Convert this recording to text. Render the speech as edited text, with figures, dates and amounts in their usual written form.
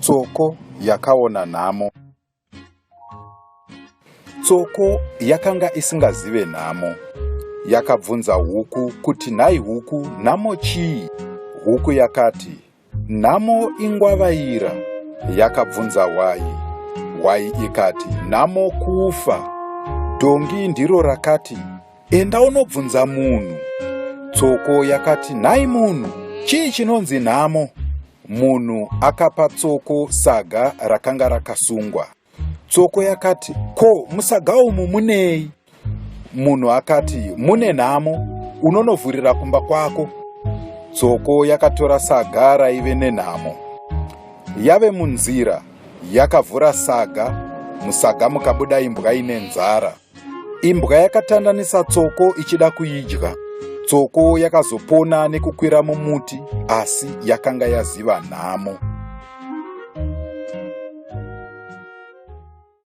Tsoko yakaona nhamo. Tsoko yakanga isingazive nhamo. Yakabvunza huku kuti nhai huku nhamo chii? Huku yakati nhamo ingwavaira. Yakabvunza hwai. Hwai ikati nhamo kufa. Dhongi ndiro rakati Enda unobvunza munhu. Tsoko yakati nhai munhu, chii chinonzi nhamo? Munhu akapa Tsoko saga rakanga rakasungwa. Tsoko yakati, ko musaga umu munei? Munhu akati, mune nhamo, unonovhurira kumba kwako. Tsoko yakatora saga raive nenhamo. Yave munzira, yakavhura saga, musaga mukabuda imbwa ine nzara. Imbwa yakatandanisa tsoko ichida kuidya. Tsoko yakazopona nekukwira mumuti asi yakanga yaziva nhamo.